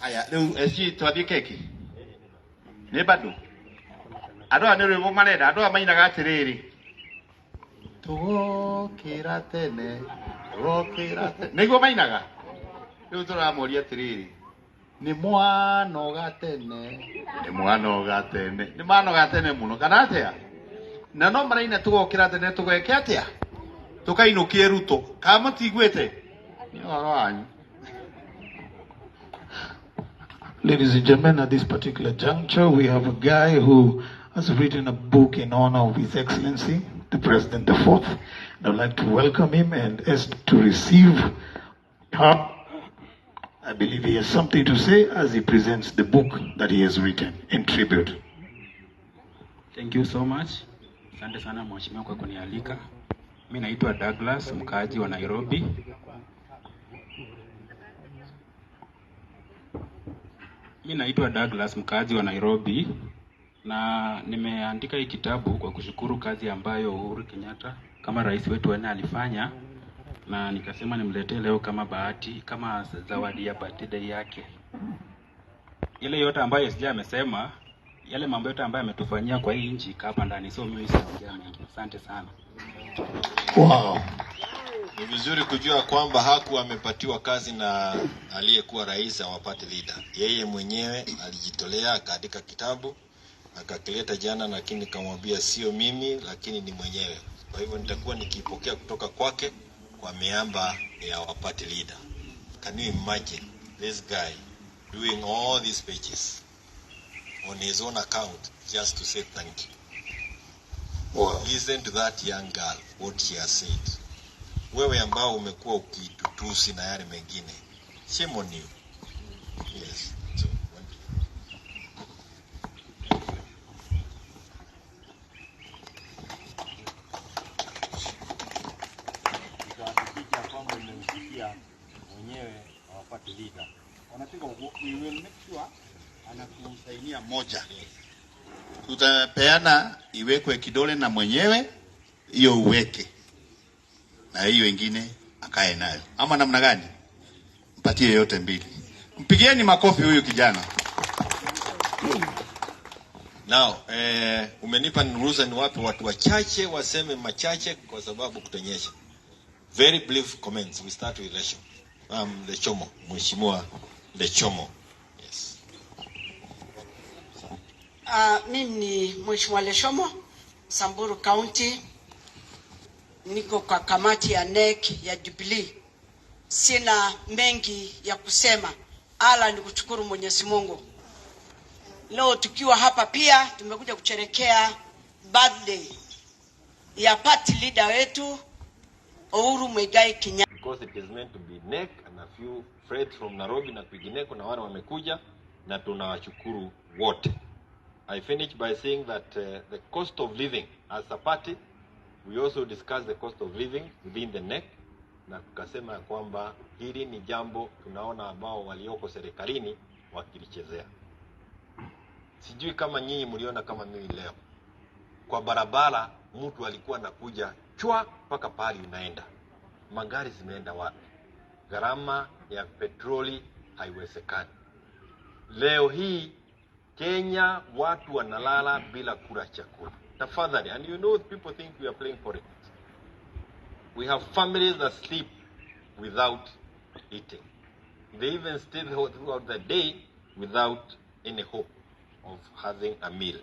Aya, rĩu SG twathiĩ keki nĩ bado andũ aya nĩ rwĩmbo marenda andũ aya mainaga atĩrĩrĩ tũgokĩra tene tũgokĩra tene nĩguo mainaga rĩu tũramoria atĩrĩrĩ nĩ mwanoga tene nĩ mwanoga tene nĩ manoga tene mũno kana atĩa na no maraina tũgokĩra tene tũgeke atĩa tũkainũkie Ruto kana mũtiguĩte nĩ ũhoro wanyu. Ladies and gentlemen, at this particular juncture, we have a guy who has written a book in honor of His Excellency, the President the Fourth. And I'd like to welcome him and ask to receive her. I believe he has something to say as he presents the book that he has written in tribute. Thank you so much. Asante sana mheshimiwa kwa kunialika. Mi naitwa Douglas, mkaaji wa Nairobi. Mi naitwa Douglas, mkaaji wa Nairobi, na nimeandika hii kitabu kwa kushukuru kazi ambayo Uhuru Kenyatta kama rais wetu wa nne alifanya, na nikasema nimletee leo kama bahati, kama zawadi ya birthday yake. Ile yote ambayo SG amesema, yale mambo yote ambayo ametufanyia kwa hii nchi iko hapa ndani, so mimi sitaongea mengi. Asante sana. Wow. Ni vizuri kujua kwamba hakuwa amepatiwa kazi na aliyekuwa rais wa party leader. Yeye mwenyewe alijitolea akaandika kitabu akakileta jana, lakini nikamwambia sio mimi, lakini ni mwenyewe. Kwa hivyo nitakuwa nikipokea kutoka kwake kwa miamba ya wa party leader. Can you imagine this guy doing all these pages on his own account just to say thank you? Wow. Listen to that young girl, what she has said. Wewe ambao umekuwa ukitutusi na yale mengine, shame on you. Yes. So, Tutahakikisha kwamba imemfikia mwenyewe awapate leader. Wanataka we will make sure anakusainia moja, tutapeana iwekwe kidole na mwenyewe, hiyo uweke na hiyo ingine akae nayo, ama namna gani? Mpatie yote mbili. Mpigieni makofi huyu kijana. Now, umenipa ruhusa niwape watu wachache waseme machache kwa sababu kutonyesha. Very brief comments. We start with Lecho. Lechomo, Mheshimiwa Lechomo. Yes. Mimi ni Mheshimiwa Leshomo, Samburu County. Niko kwa kamati ya NEC ya Jubilee. Sina mengi ya kusema, ala ni kushukuru Mwenyezi Mungu. Leo tukiwa hapa pia tumekuja kusherehekea birthday ya party leader wetu Uhuru Muigai Kenyatta. Because it is meant to be NEC and a few friends from Nairobi na kwingineko na wale wamekuja na tunawashukuru wote. I finish by saying that the cost of living as a party, we also discuss the cost of living within the NEC na tukasema ya kwamba hili ni jambo tunaona ambao walioko serikalini wakilichezea. Sijui kama nyinyi mliona kama mimi leo kwa barabara, mtu alikuwa anakuja chwa mpaka pahali unaenda. Magari zimeenda wapi? Gharama ya petroli haiwezekani. Leo hii Kenya watu wanalala bila kula chakula. Tafadhali, and you know people think we are playing politics. We have families that sleep without eating. They even stay throughout the day without any hope of having a meal.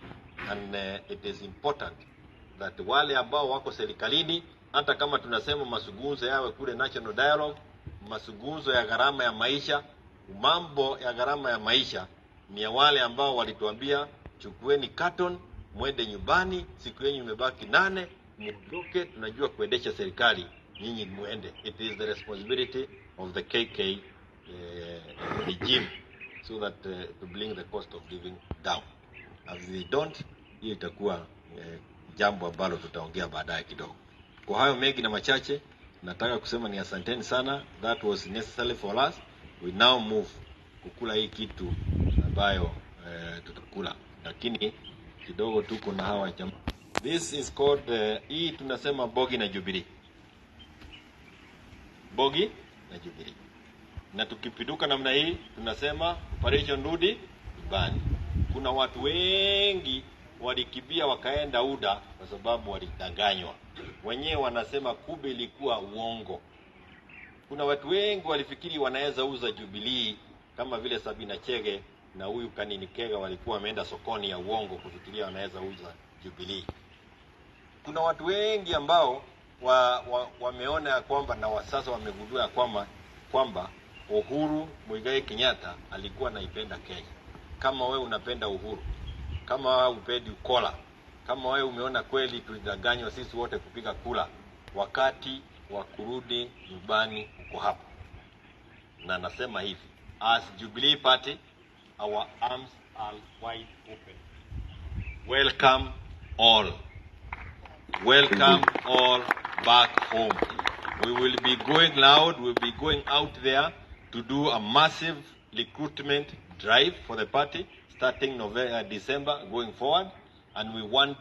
And it is important that wale ambao wako serikalini, hata kama tunasema mazungumzo yawe kule National Dialogue, mazungumzo ya gharama ya maisha, mambo ya gharama ya maisha ni ya wale ambao walituambia chukueni carton mwende nyumbani, siku yenu imebaki 8, muondoke, tunajua kuendesha serikali, nyinyi muende. It is the responsibility of the KK regime so that to bring the cost of living down. As they don't, hiyo itakuwa jambo ambalo tutaongea baadaye kidogo. Kwa hayo mengi na machache, nataka kusema ni asanteni sana. That was necessary for us. We now move kukula hii kitu ambayo tutakula, lakini kidogo tu kuna hawa jamaa. This is called hii tunasema Bogi na Jubilee. Bogi na Jubilee. Na tukipinduka namna hii tunasema Operation Rudi Nyumbani. Kuna watu wengi walikimbia wakaenda UDA kwa sababu walidanganywa. Wenyewe wanasema kumbe ilikuwa uongo. Kuna watu wengi walifikiri wanaweza uza Jubilee kama vile Sabina Chege na huyu Kanini Kega walikuwa wameenda sokoni ya uongo kufikiria wanaweza uza Jubilee. Kuna watu wengi ambao wameona ya kwamba na sasa wamegundua ya kwamba Uhuru Muigai Kenyatta alikuwa anaipenda Kenya. Kama wewe unapenda uhuru, kama wewe upendi ukola, kama wewe umeona kweli tulidanganywa sisi wote kupiga kula, wakati wa kurudi nyumbani uko hapo. Na nasema hivi, as Jubilee Party, our arms are wide open. Welcome all. Welcome all back home. We will be going loud, we'll be going out there to do a massive recruitment drive for the party starting November, December going forward, and we want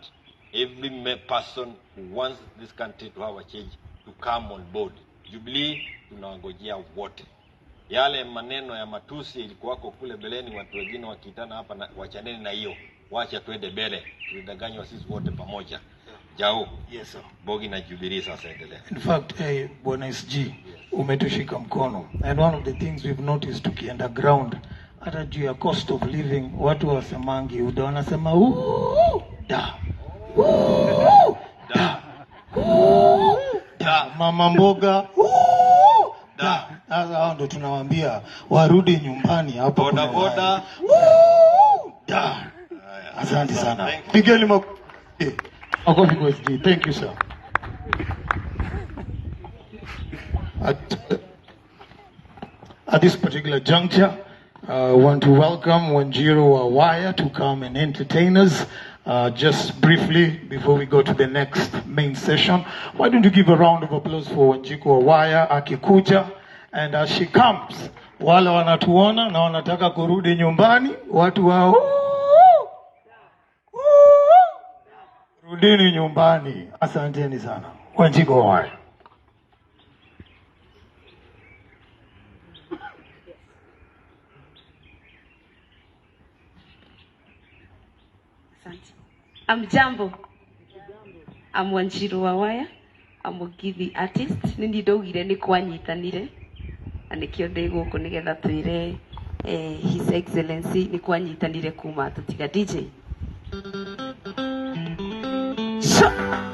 every person who wants this country to have a change to come on board. Jubilee tunawangojea wote. Yale maneno ya matusi ilikuwako kule beleni, watu wengine wakiitana hapa na, wachaneni na hiyo, wacha tuende mbele, tulidanganywa sisi wote pamoja. Jau. Yes, sir. Bogi na Jubilee sasa endelea. In fact, hey, Bwana SG, umetushika mkono. And one of the things we've noticed tukienda ground, hata juu ya cost of living, watu wasemangi UDA, wanasema "Uu, da. Uu, da. Uu, da." Mama mboga, "Uu, da." Sasa hao ndo tunawaambia warudi nyumbani hapa kuna Boda boda. uhai. Uu, da. Asante sana. Thank you. Pigeni makofi. Makofi kwa SG. Thank you, sir. At this particular juncture, I want to welcome Wanjiru Wawaya to come and entertain us. Just briefly, before we go to the next main session, why don't you give a round of applause for Wanjiku Wawaya akikuja, and as she comes, wale wanatuona na wanataka kurudi nyumbani, watu wao rudini nyumbani. Asanteni sana. Wanjiku Wawaya. Asante. Amjambo. I'm Wanjiru Wawaya. I'm a Mugithi artist. Nĩ niĩ ndaugire nĩ kwanyitanire na nĩkĩo ndĩ gũkũ nĩgetha twĩre His Excellency nĩ kwanyitanire kuma tũtiga DJ. Sha.